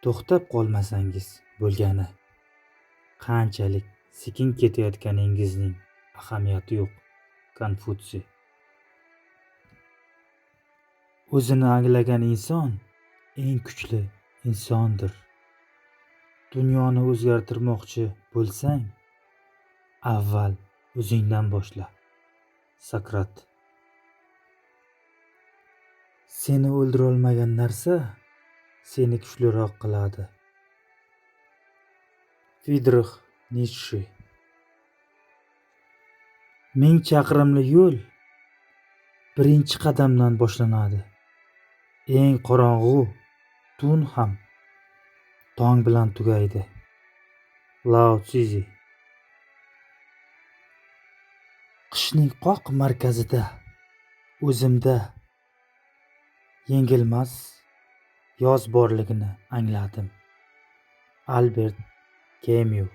To'xtab qolmasangiz bo'lgani. Qanchalik sekin ketayotganingizning ahamiyati yo'q. Konfutsiy. O'zini anglagan inson eng kuchli insondir. Dunyoni o'zgartirmoqchi bo'lsang, avval o'zingdan boshla. Sokrat. Seni o'ldirolmagan narsa seni kuchliroq qiladi. Fridrix Nitshe. 1000 chaqirimli yo'l birinchi qadamdan boshlanadi. Eng qorong'u tun ham tong bilan tugaydi. Lao Tzu. Qishning qoq markazida o'zimda yengilmas yoz borligini angladim. Albert Kemyu.